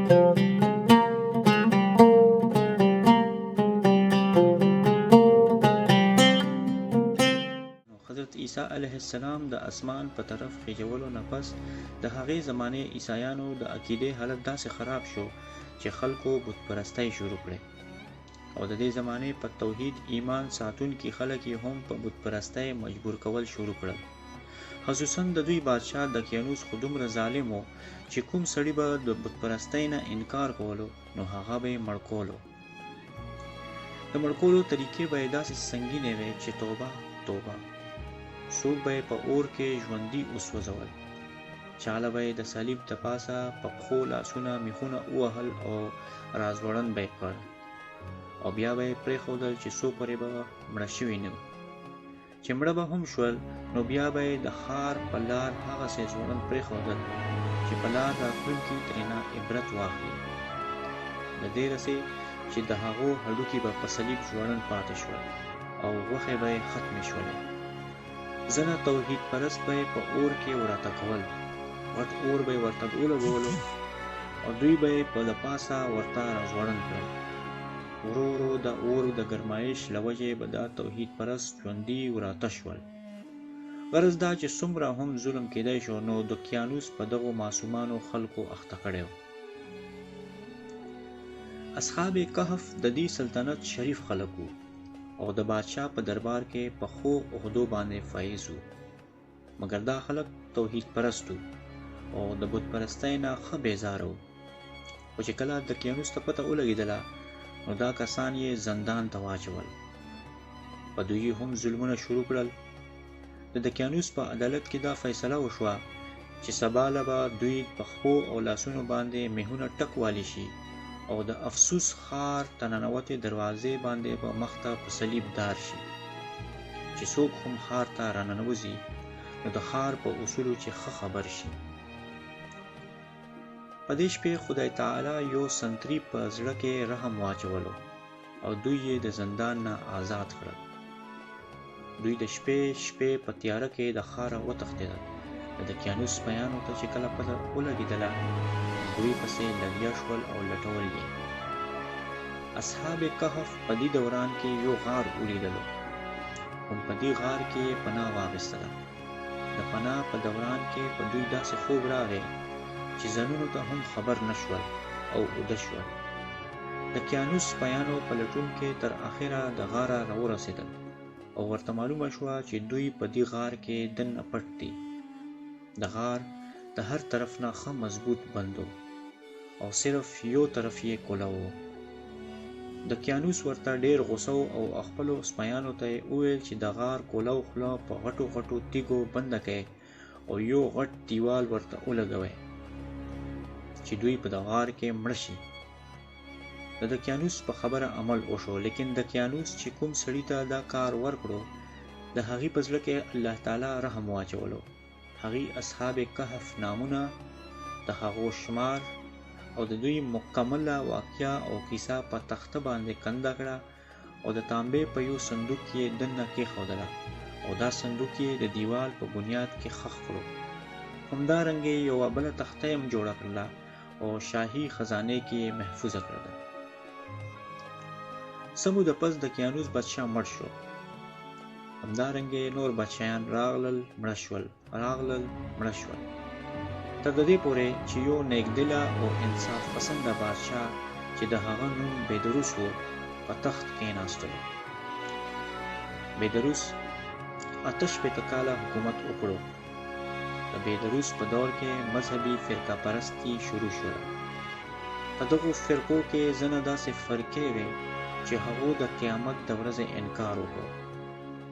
نو حضرت عیسی علیه السلام د اسمان په طرف خیژولو نه پس د هغې زمانې عیسایانو د عقیدې حالت داسې خراب شو چې خلکو بت پرستۍ شروع کړې او د دې زمانې په توحید ایمان ساتونکي خلک یې هم په بت پرستۍ مجبور کول شروع کړل. خصوصا د دوی بادشاه دقیانوس خو دومره ظالم و چې کوم سړي به د بت پرستۍ نه انکار کولو نو هغه به یې مړ کولو. د مړ کولو طریقې به یې داسې سنګینې وې چې توبه توبه. څوک به یې په اور کې ژوندي وسوځول، چاله به یې د صلیب د پاسه په پښو لاسونه میخونه ووهل او راځوړند به یې کړ او بیا به یې پرېښودل چې څو پورې به مړه شوي نه وي. چې مړه به هم شول نو بیا به یې د ښار په لار هغسې ځوړند پرېښودل چې په لار راتلونکي ترېنه عبرت واخلي. د دې رسې چې د هغو هډوکي به په صلیب ځوړند پاتې شول او غوښې به یې ختمې شولې. ځنه توحید پرست به یې په اور کې وراته کول، غټ اور به یې ورته ولګولو او دوی به یې په د پاسه ورته راځوړند کړل. ورو ورو د اور د ګرمایش له وجې به دا توحید پرست ژوندي وراته شول. غرض دا چې څومره هم ظلم کېدای شو نو دقیانوس په دغو معصومانو خلکو اخته کړی و. اصحاب کهف د دې سلطنت شریف خلک وو او د بادشاه په دربار کې په ښو عهدو باندې فایز وو. مګر دا خلک توحید پرست وو او د بت پرستۍ نه ښه بیزاره وو. خو چې کله دقیانوس ته پته ولګېدله نو دا کسان یې زندان ته واچول. په دوی هم ظلمونه شروع کړل. د دقیانوس په عدالت کې دا فیصله وشوه چې سبا له به دوی په خپو او لاسونو باندې میخونه ټک والی شي او د افسوس ښار ته ننوتې دروازې باندې به مخته په صلیب دار شي. چې څوک هم ښار ته راننوځي نو د ښار په اصولو چې ښه خبر شي. په دې شپې خدای تعالی یو سنتري په زړه کې رحم واچولو او دوی یې د زندان نه آزاد کړل. دوی د شپې شپې په تیاره کې د ښاره وتښتېدل. د دقیانوس سپیانو ته چې کله پته ولګېدله دوی پسې لګیا شول او لټول یې. اصحاب کهف په دې دوران کې یو غار ولیدلو، هم په دې غار کې یې پناه واخیستله. د پناه په دوران کې په دوی داسې خوب راغی چې ځانونو ته هم خبر نه شول او اوده شول. د کیانوس سپیانو په لټون کې تر اخره د غاره راورسېدل او ورته معلومه شوه چې دوی په دې غار کې دننه پټ دي. د غار د هر طرف نه ښه مضبوط بند و او صرف یو طرف یې کوله و. دقیانوس ورته ډېر غوسه و او خپلو سپیانو ته یې وویل چې د غار کوله او خوله په غټو غټو تیږو بنده کړئ او یو غټ دیوال ورته ولګوئ چې دوی په د غار کې مړه شي. د دقیانوس په خبره عمل وشو، لیکن دقیانوس چې کوم سړي ته دا کار ورکړو د هغې په زړه کې الله تعالی رحم واچولو. هغې اصحاب کهف نامونه، د هغو شمار او د دوی مکمله واقعه او کیسه په تخته باندې کنده کړه او د تانبې په یو صندوق کې یې دننه کېښودله او دا صندوق یې د دیوال په بنیاد کې ښخ کړو. همدارنګه یې یوه بله تخته هم جوړه کړله او شاهي خزانې کې یې محفوظه کړله. څه موده پس د کیانوس بادشاه مړ شو. همدارنګه نور بادشاهان راغلل مړه شول، راغلل مړه شول، تر د دې پورې چې یو نیکدله او انصاف پسنده بادشاه چې د هغه نوم بیدروس و په تخت کېناستلو. بیدروس 68 کاله حکومت وکړو. د بیدروس په دور کې مذهبي فرقه پرستي شروع شوله. په دغو فرقو کې ځنه داسې فرقې وې چې هغو د قیامت د ورځې انکار وکړو.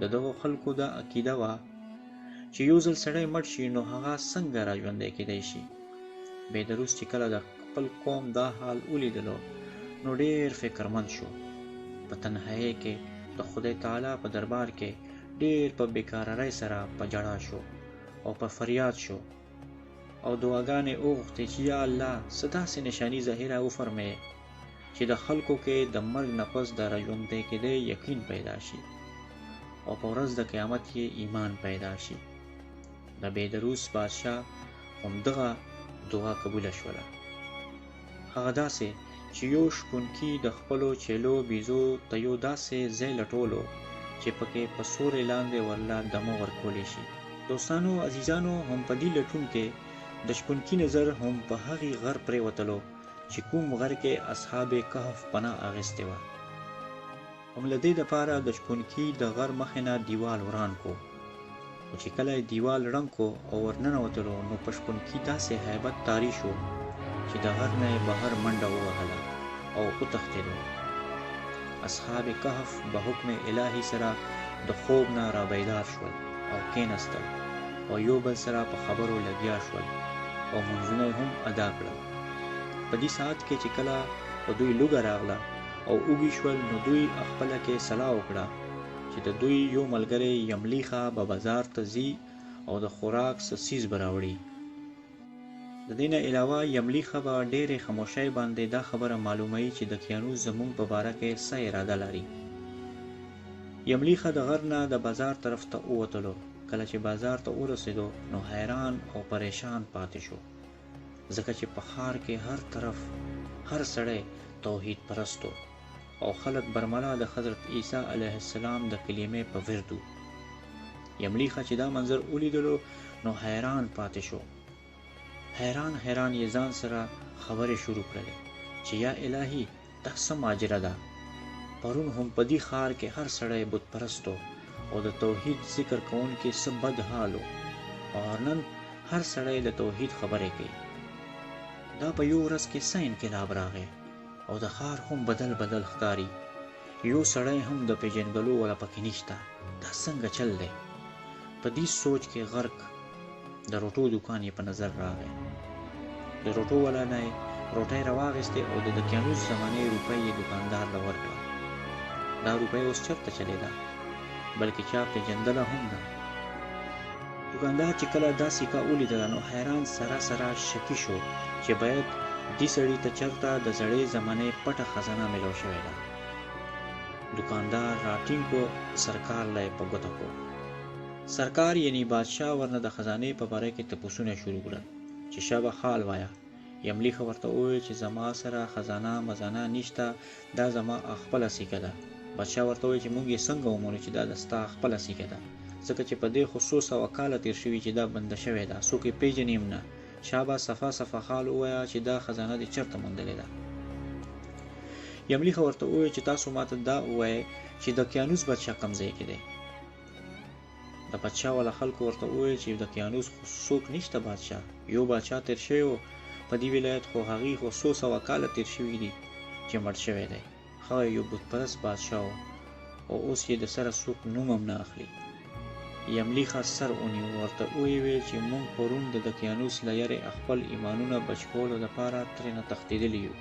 د دغو خلکو دا عقیده وه چې یو ځل سړی مړ شي نو هغه څنګه را ژوندی کېدای شي. بیدروس چې کله د خپل قوم دا حال ولیدلو نو ډېر فکرمند شو. په تنهایۍ کې د خدای تعالی په دربار کې ډېر په بېکارۍ سره په ژړا شو او په فریاد شو او دعاګانې وغوښتې چې یا الله څه داسې نشاني ظاهره وفرمایې چې د خلکو کې د مرګ نه پس د راژوندی کېدی یقین پیدا شي او په ورځ د قیامت یې ایمان پیدا شي. د بیدروس بادشاه همدغه دعا قبوله شوله. هغه داسې چې يو شپونکي د خپلو چيلو بيزو ته يو داسې ځای لټولو چې پکې په سورې لاندې ورله دمه ورکولی شي. دوستانو عزيزانو هم په دي لټون کې د شپونکي نظر هم په هغي غر پرېوتلو چې کوم غر کې اصحاب کهف پناه اغستې وه. هم له دې دپاره د شپونکي د غر مخې نه دیوال وران کو. خو چې کله یې دیوال ړنګ کو او ورننوتلو نو په شپونکي داسې هیبت طاري شو چې د غر نه یې بهر منډه ووهله او وتښتېدو. اصحاب کهف به حکم الهي سره د خوب نه رابیدار شول او کېناستل او یو بل سره په خبرو لګیا شول او لمونځونه یې هم ادا کړل. په دي ساعت کې چې کله په دوی لوږه راغله او اوږي شول نو دوی خپله کې سلا وکړه چې د دوی يو ملګری يمليخا به بازار ته ځي او د خوراک څه څيز به راوړي. د دې نه علاوه يمليخا به ډېرې خاموشۍ باندې دا خبره معلوموي چې دقيانوس زمونږ په باره کې څه اراده لري. يمليخا د غر نه د بازار طرف ته ووتلو، کله چې بازار ته ورسېدو نو حيران او پريشان پاتې شو. ځکه چې په ښار کې هر طرف هر سړی توحید پرست و او خلک برملا د حضرت عیسی علیه السلام د کلمې په ورد وو. یملیخه چې دا منظر ولیدلو نو حیران پاتې شو. حیران حیران یې ځان سره خبرې شروع کړلې چې یا الهي دا څه ماجره ده؟ پرون هم په دي ښار کې هر سړی بت پرست و او د توحید ذکر کوونکي څه بد حال و اور نن هر سړی د توحید خبرې کوي. دا په یو ورځ کې څه انقلاب راغی او د ښار هم بدل بدل ښکاري. یو سړی هم د پیژندګلو ولا پکې نشته. دا څنګه چل دی؟ په دي سوچ کې غرق د روټو دوکان یې په نظر راغی. د روټو والا نه یې روټۍ راواخیستې او د دقیانوس زمانې روپۍ یې دوکاندار له ورکړه. دا روپۍ اوس چرته چلېده؟ بلکې چا پېژندله هم نه. دوکاندار چې کله دا سیکه ولیدله نو حیران سره سره شکي شو چې باید دي سړي ته چرته د زړې زمانې پټه خزانه میلاو شوې ده. دوکاندار راټینګ کو سرکار له یې په ګوته کو. سرکار یعنی بادشاه ورنه د خزانې په باره کې تپوسونه شروع کړل چې شابه خال وایه. یملیخه ورته وویل چې زما سره خزانه مزانه نشته دا زما خپله سیکه ده. بادشاه ورته وویل چې موږ یې څنګه ومنو چې دا د ستا خپله سیکه ده ځکه چې په دې خو څو سوه کاله تیر شوي چې دا بنده شوې ده څوک یې پیژني هم نه. شابه صفا صفا خال ووایه چې دا خزانه دې چرته موندلې ده. یملیخه ورته وویل چې تاسو ماته دا ووایئ چې د کیانوس بادشاه کوم ځای کې دی. د بادشاه والا خلکو ورته وویل چې د کیانوس خو څوک نشته بادشاه یو بادشاه تیر شوی و په دې ولایت خو هغې خو څو سوه کاله تیر شوي دي چې مړ شوی دی. هغه یو بت پرست بادشاه و او اوس یې د سره څوک نوم هم نه اخلي. یملیخه سر ونیو ورته ویې ویل چې موږ پرون د دقیانوس له یرې خپل ایمانونه بچ کولو دپاره ترېنه تښتېدلي یو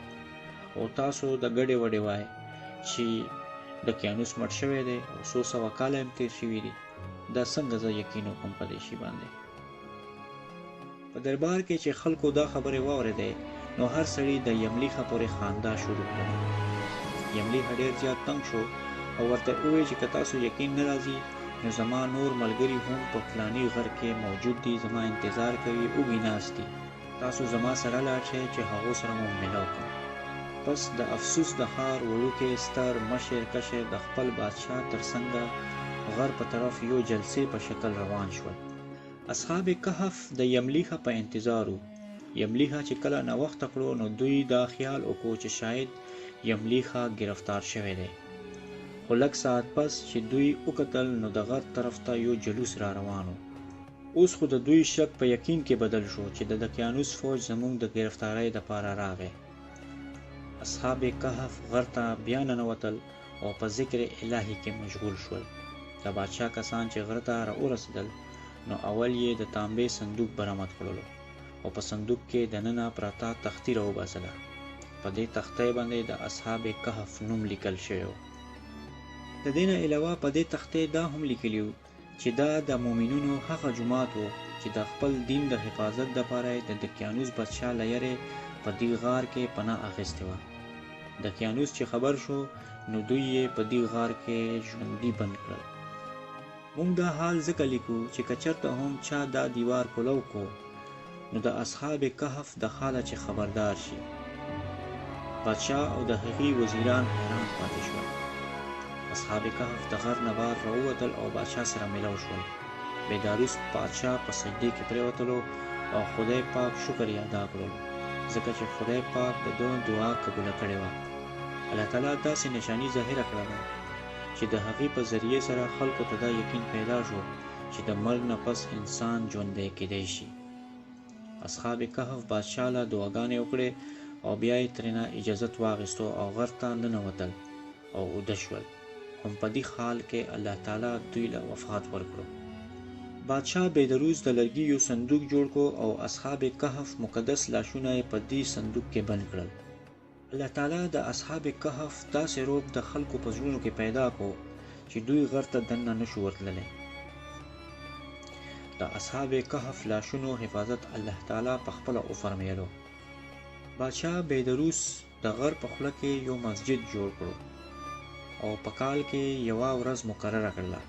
او تاسو د ګډې وډې وایئ چې دقیانوس مړ شوی دی او څو سوه کاله هم تېر شوي دي. دا څنګه زه یقین وکړم په دې شي باندې؟ په دربار کې چې خلکو دا خبرې واورېدې نو هر سړي د یملیخه پورې خاندا شروع کړله. یملیخه ډېر زیات تنګ شو او ورته یې وویل چې که تاسو یقین نه راځي نو زما نور ملګري هم په فلاني غر کې موجود دي زما انتظار کوي اوږي ناست دي تاسو زما سره لاړ شئ چې هغو سره مو ملاو کړم. پس د افسوس د ښار وړوکی، ستر، مشر، کشر د خپل بادشاه تر څنګه غر په طرف يو جلسې په شکل روان شول. اصحاب کهف د يمليخا په انتظار وو. يمليخا چې کله ناوخته کړو نو دوی دا خيال وکړو چې شايد يمليخا ګرفتار شوی دی. خو لږ ساعت پس چې دوی وکتل نو د غر طرف ته يو جلوس را روان و. اوس خو د دوی شک په یقین کې بدل شو چې د دقیانوس فوج زموږ د ګرفتارۍ دپاره راغی. اصحاب کهف غر ته بیا ننوتل او په ذکر الهي کې مشغول شول. د بادشاه کسان چې غره ته راورسېدل نو اول یې د تانبې صندوق برآمد کړلو او په صندوق کې دننه پرته تختي راوباسله. په دې تختۍ باندې د اصحاب کهف نوم لیکل شوی و. د دې نه علاوه په دې تختۍ دا هم لیکلي وو چې دا د مؤمنونو هغه جومات و چې د خپل دین د حفاظت دپاره یې د دقیانوس بادشاه له یرې په دي غار کې پناه اخیستې وه. دقیانوس چې خبر شو نو دوی یې په دي غار کې ژوندي بند کړل. موږ دا حال ځکه لیکو چې که چرته هم چا دا دیوار کولو کو نو د اصحاب کهف د حاله چې خبردار شي. بادشاه او د هغي وزیران حیران پاتې شول. اصحاب کهف د غر نه بار راووتل او بادشاه سره ملو شول. بیداروس پادشاه په سجدې کې پریوتلو او خدای پاک شکر یې ادا کړلو ځکه چې خدای پاک د ده دعا قبوله کړې وه. الله تعالی داسې نشاني ظاهره کړله چې د هغې په ذریعې سره خلکو ته دا یقین پیدا شو چې د مرګ نه پس انسان ژوندی کیدای شي. اصحاب کهف بادشاه له دعاګانې وکړې او بیا یې ترېنه اجازت واخیستو او غر ته ننوتل او اوده شول. هم په دي خال کې الله تعالی دوی له وفات ورکړو. بادشاه بیدروس د لرګي یو صندوق جوړ کو او اصحاب کهف مقدس لاشونه یې په دي صندوق کې بند کړل. الله تعالی د اصحاب کهف داسې رعب د خلکو په زړونو کې پیدا کو چې دوی غر ته دننه نشو ورتللی. د اصحاب کهف لاشونو حفاظت الله تعالی په خپله وفرمیلو. بادشاه بیدروس د غر په خوله کې یو مسجد جوړ کړو او په کال کې یوه ورځ مقرره کړله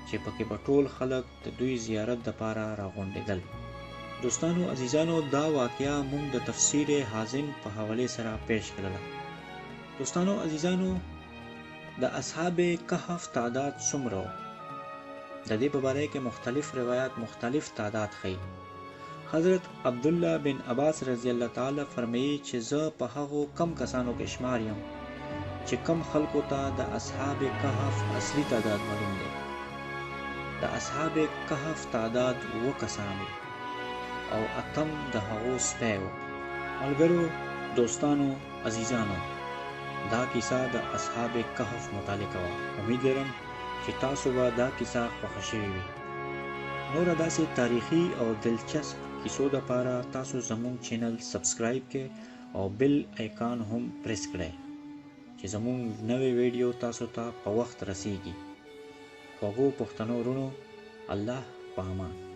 چې پکې به ټول خلک د دوی زیارت دپاره راغونډېدل. دوستانو عزیزانو دا واقعه مونږ د تفسیر حازم په حوالې سره پیش کړله. دوستانو عزیزانو د اصحاب کهف تعداد څومره و؟ د دې په باره کې مختلف روایات مختلف تعداد ښیي. حضرت عبدالله بن عباس رضی الله تعالی فرمایي چې زه په هغو کم کسانو کې شمار یم چې کم خلکو ته د اصحاب کهف اصلي تعداد معلوم دی. د اصحاب کهف تعداد اووه کسان وو او اتم د هغو سپی و. ملګرو، دوستانو، عزیزانو دا کیسه د اصحاب کهف متعلق وه. امید لرم چې تاسو به دا کیسه خوښه شوې وي. نوره داسې تاریخي او دلچسپ کیسو دپاره تاسو زموږ چینل سبسکرایب کړئ او بیل ایکان هم پریس کړئ چې زموږ نوې ویډیو تاسو ته په وخت رسیږي. خوږو پښتنو وروڼو الله په امان.